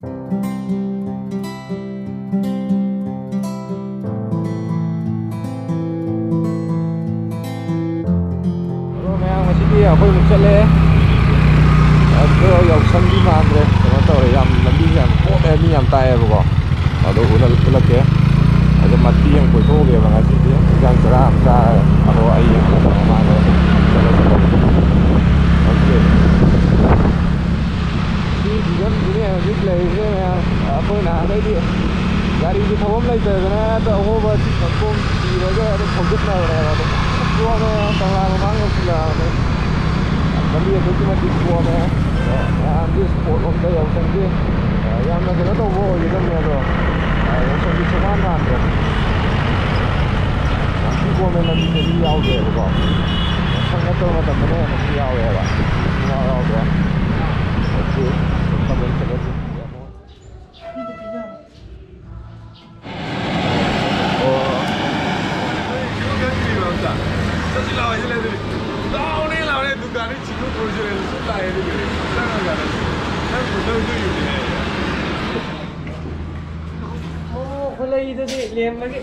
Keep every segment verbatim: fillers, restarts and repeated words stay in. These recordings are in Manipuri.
ꯑꯗꯣ ꯃꯌꯥꯝ, ꯉꯁꯤꯗꯤ ꯑꯩꯈꯣꯏ ꯑꯃꯨꯛ ꯆꯠꯂꯦ꯫ ꯑꯗꯣ ꯌꯥꯎꯁꯪꯗꯤ ꯃꯥꯟꯗ꯭ꯔꯦ, ꯀꯩꯅꯣ ꯇꯧꯔꯦ, ꯌꯥꯝ ꯂꯝꯕꯤꯁꯦ ꯌꯥꯝ ꯃꯣꯠꯂꯦ, ꯃꯤ ꯌꯥꯝ ꯇꯥꯏꯌꯦꯕꯀꯣ꯫ ꯑꯗꯣ ꯎꯠꯂꯛ-, ꯎꯠꯂꯛꯀꯦ꯫ ꯑꯗꯣ ꯃꯇꯦꯛ ꯑꯃ ꯀꯣꯏꯊꯣꯛꯎꯒꯦꯕ ꯉꯁꯤꯗꯤ꯫ ꯏꯟꯖꯥꯡ ꯆꯔꯥ ꯑꯃ ꯆꯥꯔꯒ꯫ ꯑꯗꯣ ꯑꯩ ꯑꯃꯨꯛ ꯃꯃꯥꯡꯗ ꯆꯠꯂ ꯆꯠꯂꯒꯦ꯫ ꯑꯣꯀꯦ꯫ ꯁꯤ ꯐꯤꯕꯝꯁꯤꯅꯦ ꯍꯧꯖꯤꯛ ꯂꯩꯔꯤꯁꯦ ꯃꯌꯥꯝ꯫ ꯑꯩꯈꯣꯏ ꯅꯍꯥꯟꯈꯩꯗꯤ ꯒꯥꯔꯤꯁꯨ ꯊꯧꯐꯝ ꯂꯩꯇꯗꯅ ꯍꯦꯛꯇ ꯑꯍꯣꯕ ꯁꯤ ꯈꯛꯇꯣꯝ ꯊꯤꯔꯒ ꯑꯗꯨꯝ ꯊꯧꯖꯤꯟꯅꯕꯅꯦꯕ꯫ ꯑꯗꯣ ꯀꯣꯝꯃꯦ, ꯀꯪꯂꯥ ꯃꯃꯥꯡ ꯌꯧꯁꯤꯜꯂꯛꯑꯕꯅꯦ꯫ ꯂꯝꯕꯤ ꯑꯗꯨꯛꯀꯤ ꯃꯇꯤꯛ ꯀꯣꯝꯃꯦ꯫ ꯑꯗꯣ ꯃꯌꯥꯝꯁꯦ ꯁ꯭ꯄꯣꯔꯠ ꯂꯣꯝꯗ ꯌꯥꯎꯁꯪꯁꯦ, ꯑ, ꯌꯥꯝꯅ ꯀꯩꯅꯣ ꯇꯧꯕ ꯑꯣꯏꯒꯗꯕꯅꯦ꯫ ꯑꯗꯣ, ꯑ, ꯌꯥꯎꯁꯪꯁꯦ ꯁꯨꯃꯥꯟ ꯃꯥꯟꯗ꯭ꯔꯦ꯫ ꯌꯥꯝ ꯊꯤ ꯀꯣꯝꯃꯦ, ꯂꯝꯕꯤꯗ ꯃꯤ ꯌꯥꯎꯗ꯭ꯔꯦꯕꯀꯣ꯫ ꯌꯥꯎꯁꯪ ꯅꯠꯇꯕ ꯃꯇꯝꯗꯅ ꯍꯦꯟꯅ ꯃꯤ ꯌꯥꯎꯋꯦꯕ꯫ ꯁꯨꯡꯌꯥꯎ ꯌꯥꯎꯗ꯭ꯔꯦ꯫ ꯑꯣꯀꯦ꯫ ꯀꯃꯦꯟ ꯈꯔꯁꯨ ꯌꯦꯡꯉꯣ꯫ ꯑꯣ꯫ ꯆꯠꯁꯤ ꯂꯥꯛꯑꯣ, ꯁꯤ ꯂꯩꯔꯦ꯫ ꯂꯥꯎꯅꯦ, ꯂꯥꯎꯅꯦ, ꯗꯨꯀꯥꯟꯗ ꯆꯤꯡꯕ ꯄꯨꯔꯁꯤ ꯂꯩꯔꯦ꯫ ꯁꯨꯝ ꯂꯥꯛꯑꯦ, ꯑꯗꯨ ꯂꯩꯔꯦ꯫ ꯆꯪꯉꯒ ꯅꯪ ꯈꯨꯗꯣꯜꯗꯨ ꯌꯦꯡꯉꯤꯅꯦ꯫ ꯑꯣ, ꯈꯨꯠꯂꯩꯗꯨꯗꯤ ꯂꯦꯝꯕꯒꯤ꯫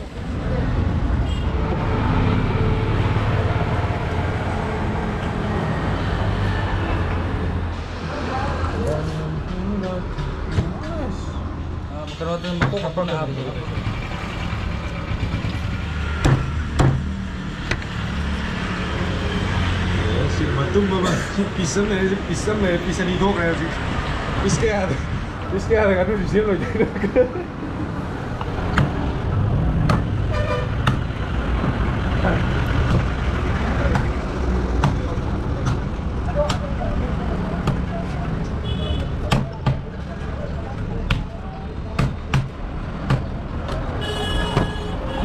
ꯀꯩꯅꯣꯗ ꯃꯀꯣꯛ ꯃꯀꯣꯛ ꯍꯥꯞꯄꯗꯣ꯫ ꯁꯤ ꯃꯇꯨꯝ ꯑꯃ, ꯁꯤ ꯄꯤꯁ ꯑꯃ ꯂꯩꯔꯦ, ꯁꯤ ꯄꯤꯁ ꯑꯃ ꯂꯩꯔꯦ, ꯄꯤꯁ ꯑꯅꯤ ꯊꯣꯛꯈ꯭ꯔꯦ ꯍꯧꯖꯤꯛ꯫ ꯄꯤꯁ ꯀꯌꯥꯗ, ꯄꯤꯁ ꯀꯌꯥꯗ ꯉꯥꯅꯨꯁꯤ ꯁꯦꯝꯂꯣꯏꯗꯣꯏꯅꯣ?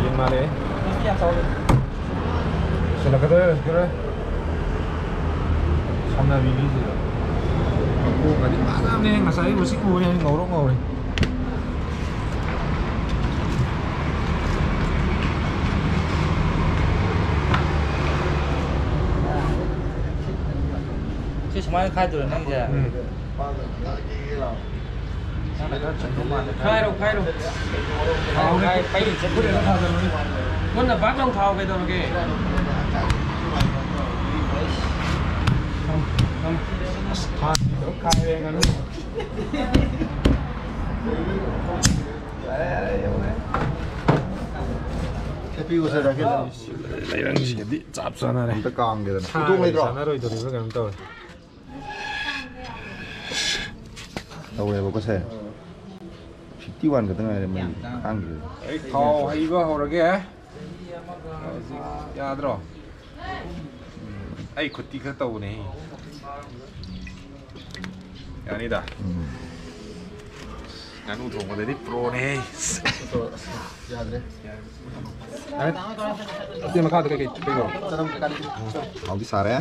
ꯌꯦꯟ ꯃꯥꯜꯂꯦ꯫ ꯁꯤꯜꯂꯛꯀꯗꯧꯔꯦ, ꯍꯧꯖꯤꯛꯀꯤꯗꯣ꯫ ꯁꯝꯅꯕꯤꯒꯤꯁꯤꯗ꯫ ꯃꯀꯣꯛꯀꯗꯤ ꯐꯖꯕꯅꯦ꯫ ꯉꯁꯥꯏ ꯎꯁꯤ ꯎꯔꯦ, ꯉꯧꯔꯣꯛ ꯉꯧꯔꯦ꯫ ꯁꯤ ꯁꯨꯃꯥꯏꯅ ꯈꯥꯏꯗꯣꯏꯔꯣ ꯅꯪꯁꯦ? ꯎꯝ꯫ ꯈꯥꯏꯔꯣ, ꯈꯥꯏꯔꯣ꯫ ꯃꯨꯟꯅ ꯕꯥꯛ ꯂꯥꯎ ꯊꯥꯎ ꯀꯩꯗꯧꯔꯒꯦ? ꯂꯩꯔꯪꯁꯤꯒꯗꯤ ꯆꯞ ꯆꯥꯅꯔꯦ꯫ ꯑꯝꯇ ꯀꯥꯝꯒꯦꯗꯅ꯫ ꯁꯥ ꯎꯇꯣꯡ ꯂꯩꯇ꯭ꯔꯣ? ꯆꯥꯅꯔꯣꯏꯗꯣꯔꯤꯕ꯭ꯔꯥ ꯀꯩꯅꯣꯝ ꯇꯧꯔꯦ꯫ ꯇꯧꯋꯦꯕꯀꯣ ꯁꯦ꯫ ꯐꯤꯐꯇꯤ ꯋꯥꯟ ꯈꯛꯇ ꯉꯥꯏꯔꯦ ꯃꯩ ꯈꯥꯡꯗ꯭ꯔꯤꯁꯦ꯫ ꯑꯩ ꯊꯥꯎ ꯍꯩꯕ ꯍꯧꯔꯒꯦ꯫ ꯍꯧꯖꯤꯛ ꯌꯥꯗ꯭ꯔꯣ? ꯑꯩ ꯈꯨꯠꯇꯤ ꯈꯔ ꯇꯧꯕꯅꯦ꯫ ꯌꯥꯅꯤꯗ꯫ ꯎꯝ꯫ ꯉꯥꯅꯨ ꯊꯣꯡꯕꯗꯗꯤ ꯄ꯭ꯔꯣꯅꯦ꯫ ꯌꯥꯗ꯭ꯔꯦ꯫ ꯑꯇꯩ ꯃꯈꯥꯗ ꯀꯩꯀꯩ ꯂꯩꯕ꯭ꯔꯣ? ꯍꯥꯎꯗꯤ ꯁꯥꯔꯦ꯫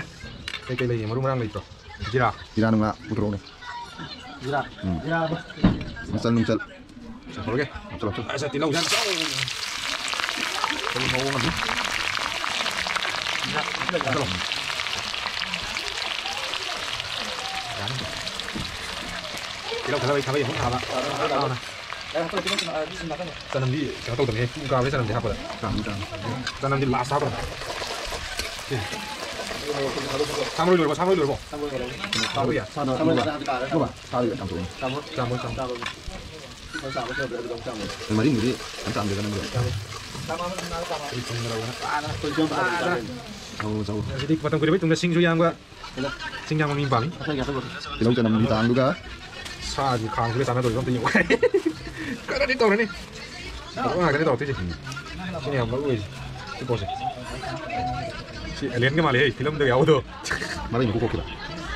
ꯀꯩꯀꯩ ꯂꯩꯒꯦ? ꯃꯔꯨ ꯃꯔꯥꯡ ꯂꯩꯇ꯭ꯔꯣ? ꯖꯤꯔꯥ꯫ ꯖꯤꯔꯥ ꯅꯨꯡꯂꯥ ꯄꯨꯊꯣꯔꯛꯎꯅꯦ꯫ ꯖꯤꯔꯥ꯫ ꯎꯝ꯫ ꯖꯤꯔꯥ꯫ ꯃꯆꯜ ꯅꯨꯡꯆꯜ꯫ ꯍꯧꯔꯒꯦ꯫ ꯍꯥꯞꯆꯜꯂꯣ, ꯍꯥꯞꯆꯜꯂꯣ꯫ ꯑꯁ, ꯇꯤꯜꯍꯧ ꯌꯥꯝ ꯆꯥꯎ꯫ ꯀꯔꯤ ꯃꯑꯣꯡ ꯑꯃ꯫ ꯍꯥꯞꯆꯜꯂꯣ꯫ ꯌꯥꯅꯤ꯫ ꯇꯤꯜꯍꯧ ꯊꯥꯗꯕꯩ ꯊꯥꯕꯩ ꯑꯃꯨꯛ ꯊꯥꯕ꯫ ꯆꯅꯝꯗꯤ ꯀꯩꯅꯣ ꯇꯧꯗꯕꯅꯦ꯫ ꯄꯨꯡ ꯀꯥꯕꯩ ꯆꯅꯝꯗꯤ ꯍꯥꯞꯄꯗ꯫ ꯆꯅꯝꯗꯤ ꯂꯥꯁ ꯍꯥꯞꯄꯗ꯫ ꯁꯥ ꯃꯔꯣꯏ ꯂꯣꯏꯔꯕꯣ? ꯁꯥ ꯃꯔꯣꯏ ꯂꯣꯏꯔꯕꯣ? ꯁꯥ ꯃꯔꯣꯏ ꯌꯥ-, ꯁꯥꯗꯣ ꯁꯥ ꯃꯔꯣꯏ ꯌꯥ-, ꯁꯥꯗꯣ ꯌꯥꯝ ꯇꯧꯕꯅꯤ꯫ ꯆꯥꯝꯃꯣ, ꯆꯥꯝꯃꯣ, ꯆꯥꯝꯃꯣ꯫ ꯃꯔꯤꯡꯕꯨꯗꯤ ꯌꯥꯝ ꯆꯥꯝꯗꯦꯗ ꯅꯪꯗꯣ꯫ ꯆꯥꯝꯃꯣ, ꯆꯥꯝꯃꯣ꯫ ꯆꯥꯝꯃꯣ, ꯆꯥꯝꯃꯣ꯫ ꯑꯗꯨꯗꯤ ꯃꯇꯝ ꯀꯨꯏꯔꯕꯩ ꯇꯨꯡꯗ ꯁꯤꯡꯁꯨ ꯌꯥꯝꯕ꯫ ꯁꯤꯡ ꯌꯥꯝꯕ ꯃꯤ ꯄꯥꯝꯃꯤ꯫ ꯇꯤꯜꯍꯧ ꯆꯅꯝ ꯃꯇꯥꯡꯗꯨꯒ꯫ ꯁꯥꯒꯤ ꯈꯥꯡꯁꯤꯒ ꯆꯥꯟꯅꯗꯧꯔꯤꯕ ꯑꯝꯇ ꯌꯦꯡꯉꯨ꯫ ꯀꯩꯅꯣꯗꯤ ꯇꯧꯔꯅꯤ꯫ ꯀꯩꯅꯣ ꯉꯥꯛꯇꯅꯤ ꯇꯧꯔꯛꯇꯣꯏꯁꯦ꯫ ꯁꯤꯅ ꯌꯥꯝ ꯃꯔꯨ ꯑꯣꯏꯔꯤꯁꯦ꯫ ꯁꯤ ꯄꯣꯠꯁꯦ꯫ ꯁꯤ ꯑꯦꯂꯤꯌꯟꯒ ꯃꯥꯜꯂꯦꯍꯦ, ꯐꯤꯂꯝꯗ ꯌꯥꯎꯕꯗꯣ꯫ ꯃꯔꯩ ꯃꯀꯨ ꯈꯣꯛꯈꯤꯕ꯫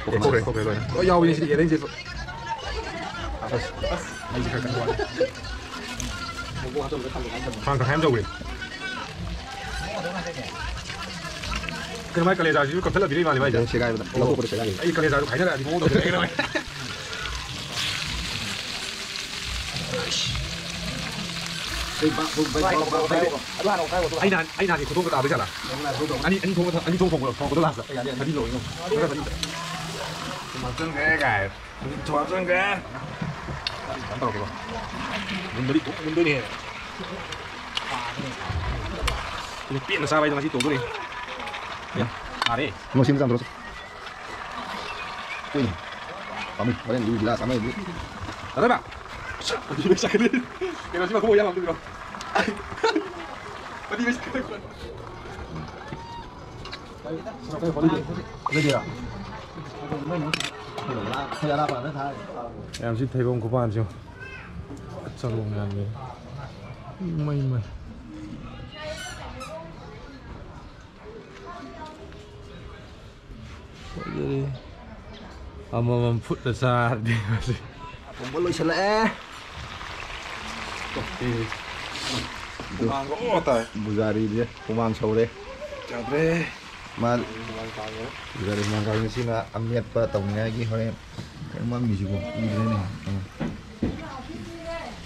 ꯈꯣꯛꯈ꯭ꯔꯦ, ꯈꯣꯛꯈ꯭ꯔꯦ, ꯂꯣꯏꯅ꯫ ꯂꯣꯏ ꯌꯥꯎꯕꯅꯦ ꯁꯤꯗꯤ, ꯑꯦꯂꯤꯌꯟꯁꯦ꯫ ꯑꯁ, ꯑꯁ, ꯃꯩꯁꯦ ꯈꯔ ꯀꯟꯕ ꯋꯥꯠꯂꯦ꯫ ꯈꯥꯡ ꯇꯪꯈꯥꯏ ꯑꯃ ꯇꯧꯈ꯭ꯔꯦ꯫ ꯀꯩꯅꯣ, ꯃꯥꯏ ꯀꯂꯦꯖꯥꯁꯤꯁꯨ ꯀꯛꯊꯠꯂ ꯄꯤꯔꯛꯏ ꯃꯥꯜꯂꯦ ꯃꯥꯏꯁꯦ꯫ ꯈꯤꯇꯪ ꯁꯦꯒꯥꯏꯕꯗ, ꯑꯣ꯫ ꯂꯧꯊꯣꯛꯄꯗ ꯁꯦꯒꯥꯏꯕꯗ꯫ ꯑꯩ ꯀꯂꯦꯖꯥꯗꯨ ꯈꯥꯏꯅꯔꯛꯑꯗꯤ ꯃꯑꯣꯡ ꯇꯧꯗꯣꯏꯅꯦ ꯀꯩꯅꯣ꯫ ꯑꯗꯨ ꯍꯥꯟꯅ ꯑꯃꯨꯛ ꯈꯥꯏꯌꯣ, ꯑꯗꯨꯒ꯫ ꯑꯩ ꯅꯍꯥꯟ, ꯑꯩ ꯅꯍꯥꯟꯒꯤ ꯈꯨꯊꯣꯡꯗꯣ ꯇꯥꯗꯣꯏ ꯖꯥꯠꯂ? ꯑꯅꯤ, ꯑꯅꯤ ꯊꯣꯡꯕ ꯊꯣꯡ-, ꯑꯅꯤ ꯊꯣꯡ ꯊꯣꯡꯕꯗꯣ, ꯊꯣꯡꯕꯗꯣ ꯂꯥꯁꯇ꯫ ꯌꯥꯅꯤ, ꯌꯥꯅꯤ꯫ ꯊꯕꯤ ꯂꯣꯏꯔꯦ꯫ ꯊꯣꯡ ꯍꯥꯞꯆꯟꯈ꯭ꯔꯦ ꯀꯥꯏ꯫ ꯍꯧꯖꯤꯛ ꯊꯣꯡ ꯍꯥꯞꯆꯟꯈ꯭ꯔꯦ꯫ ꯀꯩꯅꯣ ꯇꯧꯔꯛꯀꯦꯀꯣ꯫ ꯃꯨꯟꯕꯗꯤ ꯊꯣꯛ ꯃꯨꯟꯗꯣꯏꯅꯦ ꯍꯦ꯫ ꯁꯤꯗ ꯄꯦꯟꯅ ꯆꯥꯕ ꯍꯥꯏꯗꯣ ꯉꯁꯤ ꯇꯧꯗꯣꯔꯦ꯫ ꯑꯦ, ꯅꯥꯔꯦ꯫ ꯃꯁꯤꯡ ꯆꯥꯝꯗ꯭ꯔꯣ꯫ ꯀꯨꯏꯅ꯫ ꯄꯥꯝꯃꯤ꯫ ꯍꯣꯔꯦꯟ ꯂꯨ ꯒꯤꯂꯥꯁ ꯑꯃ ꯂꯩꯕꯤ꯫ ꯀꯩꯅꯣꯁꯤ ꯃꯈꯣꯡ ꯌꯥꯝ ꯉꯝꯗꯣꯏꯔꯣ? ꯃꯗꯤ ꯃꯁꯤ ꯈꯛꯇꯪ ꯌꯥꯝ ꯁꯤ ꯊꯩꯕꯣꯡ ꯈꯨꯄꯥꯟꯁꯤ ꯌꯦꯡꯉꯨ꯫ ꯆꯔꯣꯡ ꯌꯥꯝ ꯂꯩ꯫ ꯃꯩ ꯃꯩ꯫ ꯐꯖꯔꯦ꯫ ꯑꯃꯃꯝ ꯐꯨꯠꯂ ꯆꯥꯔꯗꯤ ꯃꯁꯤ꯫ ꯊꯣꯡꯕ ꯂꯣꯏꯁꯤꯜꯂꯛꯑꯦ꯫ ꯍꯨꯃꯥꯡꯒ ꯑꯣ ꯇꯥꯏ꯫ ꯕꯨꯖꯥꯔꯤꯁꯦ ꯍꯨꯃꯥꯡ ꯁꯧꯔꯦ꯫ ꯌꯥꯗ꯭ꯔꯦ꯫ ꯃꯥ ꯍꯨꯃꯥꯡ ꯀꯥꯡꯉꯦ꯫ ꯕꯨꯖꯥꯔꯤ ꯍꯨꯃꯥꯡ ꯀꯥꯡꯉꯦ꯫ ꯁꯤꯅ ꯑꯃꯦꯠꯄ ꯇꯧꯅꯤꯡꯉꯥꯏꯒꯤ ꯍꯣꯔꯦꯟ ꯀꯩꯅꯣ ꯃꯝꯃꯤꯁꯤꯕꯣ ꯎꯗ꯭ꯔꯦꯅꯦ꯫ ꯎꯝ꯫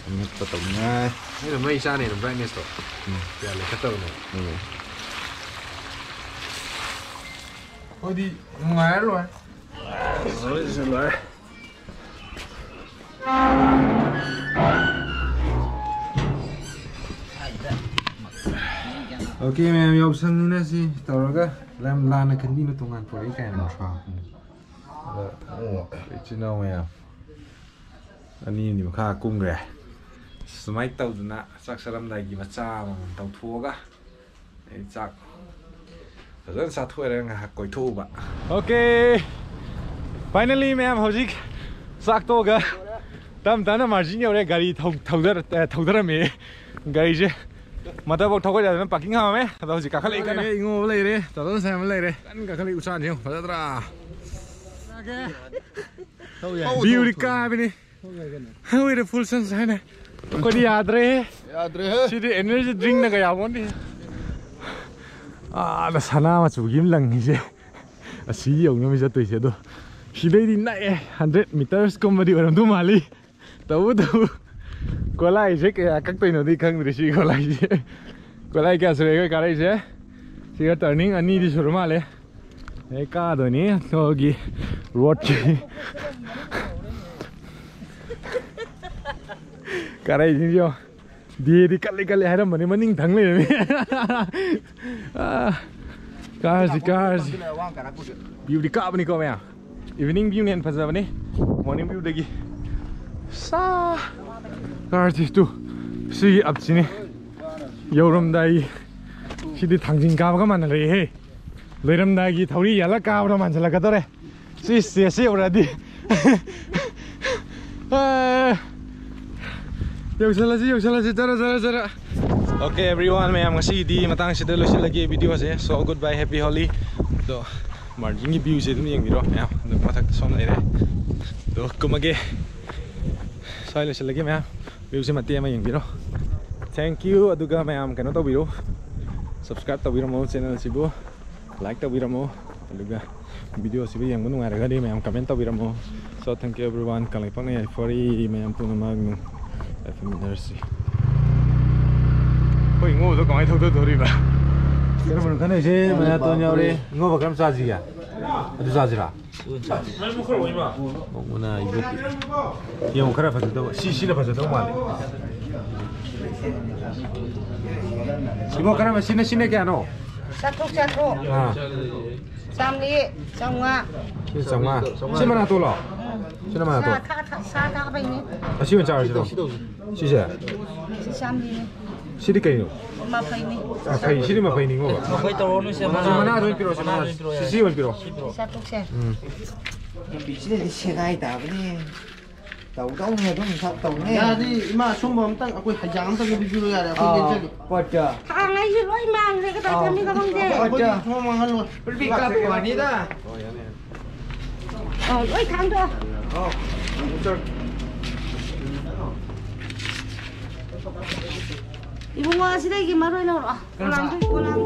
ꯑꯃꯦꯠꯄ ꯇꯧꯅꯤꯡꯉꯥꯏ꯫ ꯑꯩꯅ ꯃꯩ ꯆꯥꯅꯦꯅ brightness ꯇꯣ ꯎꯝ꯫ ꯀꯌꯥ ꯂꯩꯈꯠꯇꯕꯅꯦ꯫ ꯎꯝ꯫ ꯑꯩꯈꯣꯏꯗꯤ ꯅꯨꯡꯉꯥꯏꯔ ꯂꯣꯏꯔꯦ꯫ ꯂꯣꯏꯔꯦ꯫ OK ꯃꯌꯥꯝ, ꯌꯥꯎꯁꯪꯅꯤꯅ ꯁꯤ ꯇꯧꯔꯒ ꯂꯝ ꯂꯥꯟꯅ ꯈꯟꯕꯤꯅꯨ, ꯇꯣꯉꯥꯟ ꯄꯣꯔꯛꯏ ꯀꯥꯏꯅ꯫ ꯑꯗ ꯑꯣ, ꯏꯆꯤꯟ ꯏꯅꯥꯎ ꯃꯌꯥꯝ ꯑꯅꯤ ꯑꯅꯤ ꯃꯈꯥ ꯀꯨꯝꯈ꯭ꯔꯦ꯫ ꯁꯨꯃꯥꯏꯅ ꯇꯧꯗꯅ ꯆꯥꯛ ꯆꯥꯔꯝꯗꯥꯏꯒꯤ ꯃꯆꯥ ꯑꯃꯃꯝ ꯇꯧꯊꯣꯛꯑꯒ ꯑꯩ ꯆꯥꯛ ꯐꯖꯅ ꯆꯥꯊꯣꯛꯑꯦ, ꯉꯥꯏꯍꯥꯛ ꯀꯣꯏꯊꯣꯛꯎꯕ꯫ OK, finally ꯃꯌꯥꯝ ꯍꯧꯖꯤꯛ ꯆꯥꯛ ꯇꯣꯛꯑꯒ ꯇꯞ ꯇꯞꯅ ꯃꯥꯔꯖꯤꯡ ꯌꯧꯔꯦ꯫ ꯒꯥꯔꯤ ꯊꯧ-, ꯊꯧꯗꯔ-, ꯑꯦ, ꯊꯧꯗꯔꯝꯃꯦ ꯒꯥꯔꯤꯁꯦ꯫ ꯃꯇꯔꯐꯥꯎ ꯊꯧꯒꯠ ꯌꯥꯗꯅ parking ꯈꯥꯝꯃꯝꯃꯦ꯫ ꯑꯗꯣ ꯍꯧꯖꯤꯛ ꯀꯥꯈꯠꯂꯛꯏ ꯀꯟꯅ꯫ ꯂꯩꯔꯦ, ꯏꯉꯣꯕ ꯂꯩꯔꯦ, ꯇꯥꯇꯣꯟ ꯁꯥꯏ ꯑꯃ ꯂꯩꯔꯦ꯫ ꯀꯟꯅ ꯀꯥꯈꯠꯂꯛꯏ ꯎꯆꯥꯟꯁꯦ ꯌꯦꯡꯉꯨ, ꯐꯖꯗ꯭ꯔꯥ? View D ꯀꯥꯕꯤꯅꯤ꯫ With the full sunshine ꯍꯥꯏꯅ꯫ ꯑꯩꯈꯣꯏꯗꯤ ꯌꯥꯗ꯭ꯔꯦꯍꯦ꯫ ꯌꯥꯗ꯭ꯔꯦꯍꯦ꯫ ꯁꯤꯗꯤ energy drink ꯅꯒ ꯌꯥꯕꯣꯟꯗꯦ꯫ ꯑꯥꯗ ꯁꯅꯥ ꯃꯆꯨꯒꯤ ꯑꯃ ꯂꯪꯉꯤꯁꯦ꯫ ꯑꯁꯤ ꯌꯧꯅꯕ ꯆꯠꯇꯣꯏꯁꯦ꯫ ꯑꯗꯣ ꯁꯤꯗꯩꯗꯤ ꯅꯛꯑꯦ꯫ Hundred meters ꯀꯨꯝꯕꯗꯤ ꯑꯣꯏꯔꯝꯗꯧ ꯃꯥꯜꯂꯤ꯫ ꯇꯧꯕꯇꯕꯨ ꯀꯣꯂꯥꯏꯁꯦ ꯀꯌꯥ ꯀꯛꯇꯣꯏꯅꯣꯗꯤ ꯈꯪꯗ꯭ꯔꯤ꯫ ꯁꯤ ꯀꯣꯂꯥꯏꯁꯦ꯫ ꯀꯣꯂꯥꯏ ꯀꯌꯥ ꯁꯨꯔꯦ ꯑꯩꯈꯣꯏ ꯀꯥꯔꯛꯏꯁꯦ? ꯁꯤꯒ turning ꯑꯅꯤꯗꯤ ꯁꯨꯔ ꯃꯥꯜꯂꯦ꯫ ꯑꯩ ꯀꯥꯗꯣꯏꯅꯤ ꯊꯣꯛꯑꯒꯤ road ꯀꯤ꯫ ꯀꯥꯔꯛꯏꯁꯤꯡꯁꯤ ꯌꯦꯡꯉꯣ꯫ ꯗꯦꯗꯤ ꯀꯜꯂꯤ ꯀꯜꯂꯤ ꯍꯥꯏꯔꯝꯕꯅꯤ, ꯃꯅꯤꯡ ꯊꯪ ꯂꯩꯔꯝꯃꯤ꯫ ꯑꯥ, ꯀꯥꯔꯁꯤ, ꯀꯥꯔꯁꯤ꯫ ꯚ꯭ꯌꯨꯗꯤ ꯀꯥꯞꯄꯅꯤꯀꯣ ꯃꯌꯥꯝ꯫ ꯏꯚꯤꯅꯤꯡ ꯚ꯭ꯌꯨꯅ ꯍꯦꯟꯅ ꯐꯖꯕꯅꯤ ꯃꯣꯔꯅꯤꯡ ꯚ꯭ꯌꯨꯗꯒꯤ꯫ ꯁꯥ, ꯀꯥꯔꯁꯤ ꯇꯨ꯫ ꯁꯤꯒꯤ ꯑꯞꯁꯤꯅꯤ꯫ ꯌꯧꯔꯝꯗꯥꯏ꯫ ꯁꯤꯗꯤ ꯊꯥꯡꯖꯤꯡ ꯀꯥꯕꯒ ꯃꯥꯟꯅꯔꯛꯑꯦꯍꯦ꯫ ꯂꯣꯏꯔꯝꯗꯥꯏꯒꯤ ꯊꯧꯔꯤ ꯌꯥꯜꯂ ꯀꯥꯕꯗꯣ ꯃꯥꯟꯁꯤꯜꯂꯛꯀꯗꯧꯔꯦ꯫ ꯁꯤ ꯁ꯭ꯇꯦꯖꯁꯤ ꯌꯧꯔꯛꯑꯗꯤ꯫ ꯑꯦ꯫ ꯌꯧꯁꯜꯂꯁꯤ, ꯌꯧꯁꯜꯂꯁꯤ꯫ ꯆꯠꯂꯣ, ꯆꯠꯂꯣ, ꯆꯠꯂꯣ꯫ Okay, everyone, ꯃꯌꯥꯝ, ꯉꯁꯤꯒꯤꯗꯤ ꯃꯇꯥꯡꯁꯤꯗ ꯂꯣꯏꯁꯤꯜꯂꯒꯦ ꯚꯤꯗꯤꯑꯣꯁꯦ꯫ So, goodbye, happy Holi꯫ ꯑꯗꯣ ꯃꯥꯔꯖꯤꯟꯒꯤ ꯚ꯭ꯌꯨꯁꯦ ꯑꯗꯨꯝ ꯌꯦꯡꯕꯤꯔꯣ ꯃꯌꯥꯝ꯫ ꯑꯗꯣ ꯃꯊꯛꯇ ꯁꯣꯝ ꯂꯩꯔꯦ꯫ ꯑꯗꯣ ꯀꯨꯝꯃꯒꯦ꯫ ꯁ꯭ꯋꯥꯏ ꯂꯣꯏꯁꯤꯜꯂꯒꯦ ꯃꯌꯥꯝ꯫ ꯚ꯭ꯌꯨꯁꯦ ꯃꯇꯦꯛ ꯑꯃ ꯌꯦꯡꯕꯤꯔꯣ꯫ Thank you꯫ ꯑꯗꯨꯒ ꯃꯌꯥꯝ ꯀꯩꯅꯣ ꯇꯧꯕꯤꯔꯣ, subscribe ꯇꯧꯕꯤꯔꯝꯃꯣ channel ꯑꯁꯤꯕꯨ꯫ Like ꯇꯧꯕꯤꯔꯝꯃꯣ꯫ ꯑꯗꯨꯒ ꯚꯤꯗꯤꯑꯣ ꯑꯁꯤꯕꯨ ꯌꯦꯡꯕ ꯅꯨꯡꯉꯥꯏꯔꯒꯗꯤ ꯃꯌꯥꯝ comment ꯇꯧꯕꯤꯔꯝꯃꯣ꯫ So, thank you everyone꯫ ꯀꯪꯂꯩꯄꯥꯛꯅ ꯌꯥꯏꯐꯔꯤ ꯃꯌꯥꯝ ꯄꯨꯝꯅꯃꯛ꯫ ꯂꯥꯏꯐꯃꯤꯟꯅꯔꯁꯤ꯫ ꯑꯩꯈꯣꯏ ꯏꯉꯣꯗꯣ ꯀꯃꯥꯏꯅ ꯊꯧꯗꯗꯣꯔꯤꯕ? ꯀꯔꯝꯕꯅꯣ ꯈꯟꯅꯩꯁꯦ? ꯃꯌꯥꯇꯣꯟ ꯌꯥꯎꯔꯦ꯫ ꯏꯉꯣꯕ ꯀꯔꯝ ꯆꯥꯁꯤꯒꯦ? ꯑꯗꯨ ꯆꯥꯁꯤꯔꯥ? ꯃꯣꯛ ꯃꯅꯥ ꯏꯕꯣꯛꯀꯤ꯫ ꯌꯦꯡꯉꯣ, ꯈꯔ ꯐꯖꯗꯧꯕ꯫ ꯁꯤ, ꯁꯤꯅ ꯐꯖꯗꯧ ꯃꯥꯜꯂꯦ꯫ ꯏꯕꯣꯛ, ꯀꯔꯝꯕ? ꯁꯤꯅ, ꯁꯤꯅ ꯀꯌꯥꯅꯣ? ꯆꯥꯇ꯭ꯔꯨꯛ, ꯆꯥꯇ꯭ꯔꯨꯛ꯫ ꯑꯥ꯫ ꯆꯥꯝꯃꯔꯤ, ꯆꯥꯝꯃꯉꯥ꯫ ꯁꯤꯅ ꯆꯥꯝꯃꯉꯥ꯫ ꯁꯤ ꯃꯅꯥꯇꯣꯟꯂꯣ? ꯎꯝ꯫ ꯁꯤꯅ ꯃꯅꯥꯇꯣꯟ꯫ ꯁꯥ ꯊꯥ-, ꯊꯥ-, ꯁꯥ ꯊꯥꯕꯩꯅꯦ꯫ ꯑꯁꯤ ꯑꯣꯏꯅ ꯆꯥꯔꯁꯤꯔꯣ? ꯁꯤꯁꯦ? ꯁꯤ ꯆꯥꯝꯃꯔꯤꯅꯦ꯫ ꯁꯤꯗꯤ ꯀꯩꯅꯣ? ꯃꯐꯩꯅꯤ꯫ ꯃꯐꯩ, ꯁꯤꯗꯤ ꯃꯐꯩꯅꯤꯉꯣꯕ꯫ ꯃꯐꯩ ꯇꯧꯔꯣꯅꯨꯁꯦ, ꯁꯤ ꯃꯅꯥ ꯑꯣꯏꯅ ꯄꯤꯔꯛꯑꯣ, ꯁꯤ ꯃꯅꯥ꯫ ꯁꯤ, ꯁꯤ ꯑꯣꯏꯅ ꯄꯤꯔꯛꯑꯣ꯫ ꯆꯥꯇ꯭ꯔꯨꯛꯁꯦ꯫ ꯎꯝ꯫ ꯂꯝꯕꯤꯁꯤꯗꯗꯤ ꯁꯦꯒꯥꯏ ꯇꯥꯕꯅꯦ꯫ ꯇꯧꯗꯧꯅꯦ, ꯑꯗꯨꯝ ꯁꯛ ꯇꯧꯅꯦ꯫ ꯌꯥꯔꯗꯤ ꯏꯃꯥ, ꯑꯁꯨꯝꯕ ꯑꯝꯇꯪ ꯑꯩꯈꯣꯏ ꯍꯩꯖꯥꯡ ꯑꯝꯇꯪ ꯂꯩꯕꯤꯔꯣ ꯌꯥꯔꯦ, ꯑꯩꯈꯣꯏ ꯑꯥ, ꯂꯦꯟꯖꯒꯦ꯫ ꯄꯣꯠꯇꯣ꯫ ꯊꯥꯡꯉꯩꯁꯨ ꯂꯣꯏ ꯃꯥꯡꯈ꯭ꯔꯦ, ꯀꯗꯥꯏ ꯑꯥ꯫ ꯊꯝꯃꯤꯅꯣ ꯈꯪꯗꯦ꯫ ꯄꯣꯠꯇꯣ꯫ ꯑꯩꯈꯣꯏꯗꯤ ꯊꯣꯡ ꯃꯥꯡꯍꯜꯂꯣꯏ꯫ ꯄꯨꯂꯞ ꯄꯤꯛꯑꯞ ꯀꯥꯞꯄꯛꯑꯣ꯫ ꯄꯨꯔꯛꯑꯅꯤꯗ꯫ ꯑꯧ, ꯂꯣꯏ ꯊꯥꯡꯗꯣꯛꯑꯣ꯫ ꯑꯧ꯫ ꯏꯕꯨꯡꯉꯣ, ꯑꯁꯤꯗꯒꯤ ꯃꯔꯣꯏ ꯂꯧꯔꯛꯑꯣ꯫ ꯄꯣꯂꯥꯡꯗꯣ, ꯄꯣꯂꯥꯡ꯫